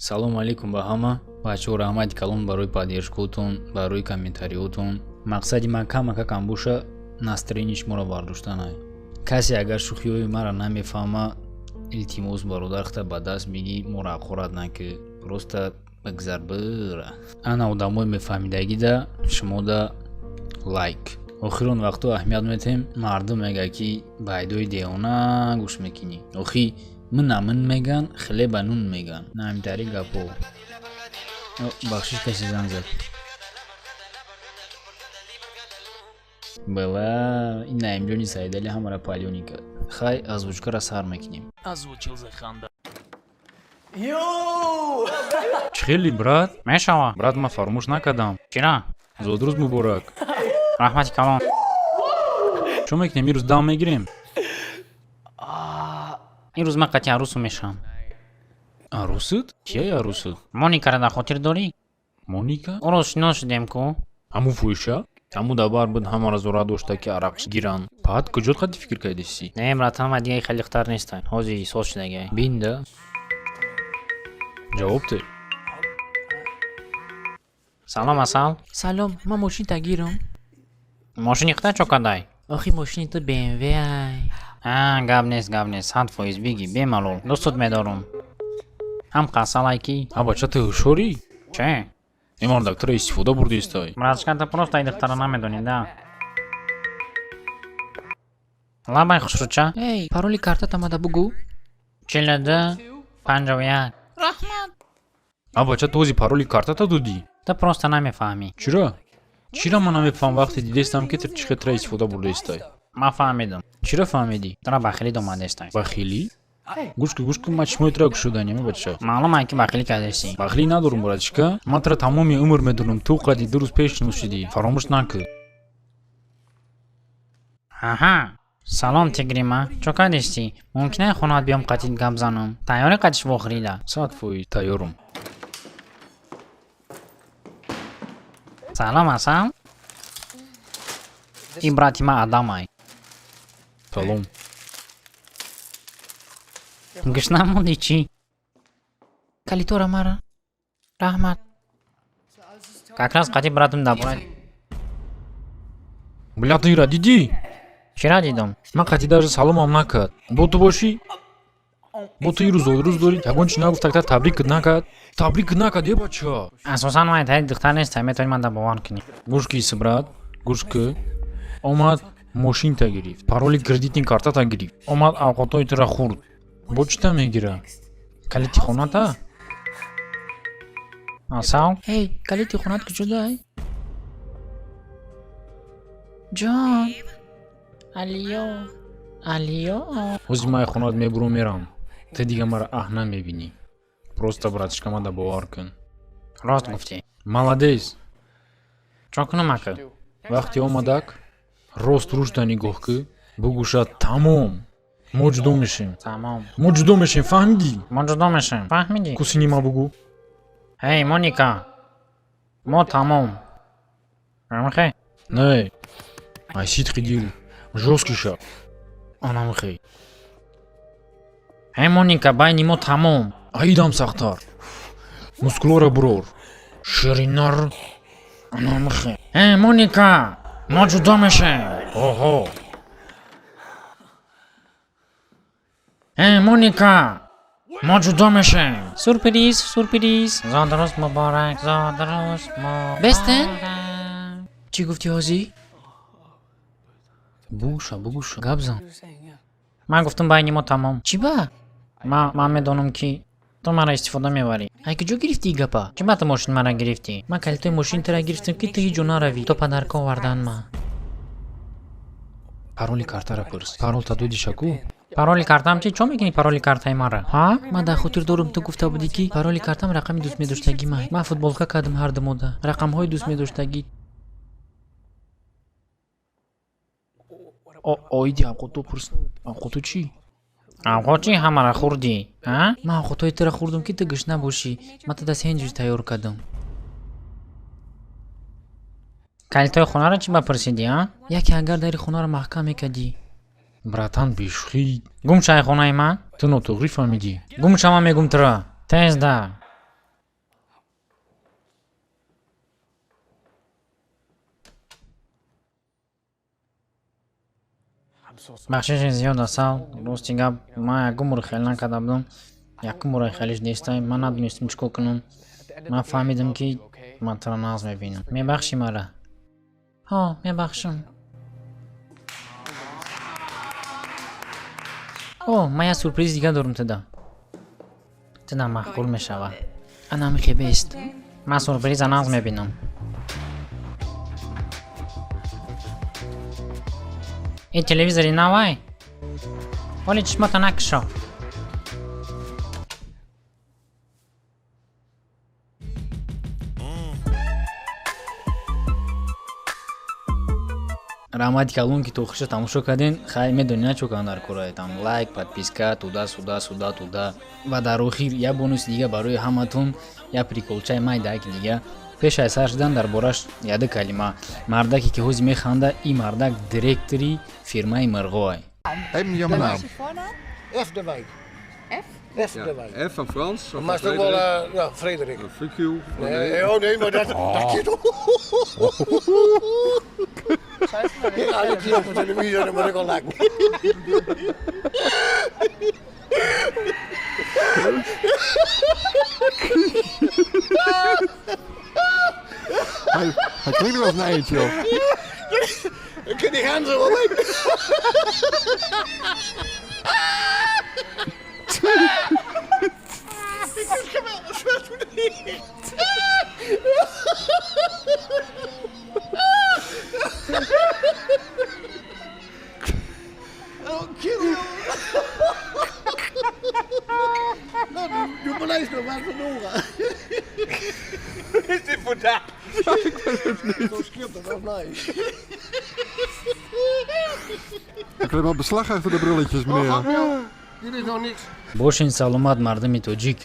Салому алейкум ба ҳама бачаҳо. Раҳмати калон барои поддержкаотон, барои комментариотон. Мақсади ман камакакам боша, настроении шуморо бардоштанай. Касе агар шӯхиҳои маро намефаҳма, илтимос, бародар, хата ба даст бигӣ, моро ҳақорат накӣ, просто бигзар, бира. Ана одамои мефаҳмидагида шумода лайк. Охирон вақтҳо аҳамият метем, мардум мегӯяд, ки байдои девона гӯш мекунӣ. Охи мина мин меган, хлеба нун меган, наҳамитари гапҳо. Бахшиш, касе занг зад. Бала, ин Наимҷони Саидали ҳамаро палёни кард. Хай, озвучкаро сар мекунем. Озвучил Зеханда. Чӣ хели, брат? Мешава. Брат, ман фаромӯш накардам. Чира? Зодрӯз муборак. Раҳмати калон. Чо мекунем имрӯз, дам мегирем? Ин рӯз ман қатъи арӯсу мешавам. Арӯсат? Кияй арӯсат? Моникаро дар хотир дорӣ? Моника? Ӯро шинос шудем ку. Ҳамун фоҳиша? Ҳамун дабар буд, ҳамаро зора дошта, ки арақ гиранд. Баъд куҷо қадди фикр кардисӣ? Не, братан, ма дигаи хеле хатар нестан, ҳози соз шудагай. Бинда, ҷавоб те. Салом, Асал. Салом, ман мошинта гирам. Мошини хита чо кадай? Охи, мошини ту БМВ ай. А, гап нест, гап нест, 100% биги, бемалол, дӯстут медорум. Ҳам қасалай ки. А, бача, ту ҳушёрӣ? Че? Ин мардактара истифода бурдистай. Братишка, ту просто ай духтара намедонӣ да. Лабай, хушрӯча. Эй, пароли картат омада, бугӯ. 42 51. Раҳмат. А, бача, ту ози пароли картата додӣ? Ту просто намефаҳмӣ. Чиро, чира ман намефаҳмам, вақте дидестам, ки ту чӣ хел тра истифода бурдаистай? Ман фаҳмидам. Чира фаҳмидӣ? Тура бахилӣ домадестай. Бахилӣ? Гӯш кун, гӯш кун, ман чишмои тура кушоданем, бача. Маълум ай, ки бахилӣ кардесӣ. Бахилӣ надорум, братишка. Ман тура тамоми умр медонам, ту қади 2 рӯз пеш шинос шудӣ, фаромӯш накун. Аҳа, салом, тигрима, чо кардистӣ? Мумкин ай хонаат биём, қатъи гап занам? Тайёрӣ қатиш вохӯрида? 100% тайёрум. Салом, Асал. Ин брати ман Адамай. Салом. Гӯш намондӣ чӣ? Калитора мара, раҳмат. Как раз қатъи братам дар бораи Бля, ту ира дидӣ? Чира дидам? Ман қатъи даже саломам накард. Бо ту бошӣ, бо ту ирӯз зодрӯз дорӣ, ягон чи нагуфт, такта табрикт накард, табрикт накард, е, бача. Асосан ман таи духтар нестай, метавонӣ ман дар бовар кунӣ. Гӯш ки, брат, гӯш ки, омад, мошинта гирифт, пароли кредитни картата гирифт, омад, авқотҳои тура хӯрд, бо чита мегира? Калити хоната? Асал. Эй, калити хонаат куҷодай, ҷон? Алиё, алиё. Ҳози ман хонаат мебуру мерам, ту дига мара аҳ намебинӣ. Просто, братишка, мада бовар кун. Рост гуфтӣ. Молодец. Чо кунам ака? Вақте омадак, рост рушда нигоҳ кӣ, бугӯша: тамом, мо ҷудо мешем. Тамом. Мо ҷудо мешем, фаҳмидӣ? Мо ҷудо мешем, фаҳмидӣ? Кусини ма бугӯ. Эй, Моника, мо тамом, амхе. Не, ай сидқи дил, жёсткий ша, анамхе. Эй, Моника, байни мо тамом. Аидам сахттар, мускулора бурор, ширинар, анамхе. Эй, Моника, мо ҷудо мешем. Оҳо. Эй, Моника, мо ҷудо мешем. Сюрприз, сюрприз. Зодрӯз муборак, зодрӯз муборак. Бестен? Чӣ гуфтӣ ҳозӣ? Бугӯша, бугӯша, гап зан. Ман гуфтам, байни мо тамом. Чӣ ба? Ман медонам, ки ту маро истифода мебарӣ. Ай куҷо гирифтӣ и гапа? Чӣ ба ту мошин мара гирифтӣ? Ман калитои мошини тура гирифтам, ки ту ҳеҷ ҷо наравӣ, то подарка овардан ма. Пароли картара пурс, паролта додиша ку. Пароли картам чӣ? Чо мекунӣ пароли картаи мара, ҳа? Ман дар хотир дорум, ту гуфта будӣ, ки пароли картам рақами дӯстмедоштагимай. Ман футболка кардам ҳарду мода рақамҳои дӯстмедоштагӣ. Оиди авқото пурс, авқото чӣ? Авқот чӣ, ҳамара хӯрдӣ, а? Ман авқотҳои тура хӯрдум, ки ту гушна бошӣ. Ман туда сендвич тайёр кардам. Калитои хонаро чӣ ба пурсидӣ, а? Яке агар дари хонаро маҳкам мекардӣ. Братан, бешӯхӣ. Гум шай хонаи ман. Ту нотуғрӣ фаҳмидӣ. Гум шава, мегум тура, тез да. Бахшиши зиёд, Асал. Рости гап, ман ягон бор хел накарда будам. Якум бора хелиш нестай. Ман надонистам, чӣ кор кунам. Ман фаҳмидам, ки ман туро нағз мебинам. Мебахшӣ мара? Ҳо, мебахшам. О, ман як сюрпризи дига дорам туда. Туда маъқул мешавад. Ана ҳамихе бест. Ман сюрприза нағз мебинам. Ин телевизори навай? Ҳоли чишмота накушо. Раҳмати калон, ки то охириша тамошо кардем. Хай, медонӣ на, чо кан дар кораетам: лайк, подписка, туда сюда сюда туда. Ва дар охир як бонуси дига барои ҳаматон, як приколчаи майдаки дига. Пеш аз сар шудан дар бораш яду калима. Мардаке, ки ҳози механда, ин мардак директори фирмаи мирғоай. Even jouw naam. F de Wijk. F? F de Wijk. F van Frans. Of Maar van het is ook wel, Frederik. ja, Frederik. Fuck you. Nee, oh nee, maar dat kind. Ja, ik zie op de televisie, dan moet ik al lachen. Hij klinkt wel als een eindje, joh. Ik kan die ganzen wel weten. Ik is geweldig zwart voor de. Oh, kill. Nou, doe maar eens nog wat van Nora. Is dit voor daar? Zo scheelt dat of nee? Ik krijg wel beslag achter de brilletjes, meneer. Dit is nog niks. Бошин саломат, мардуми тоҷик.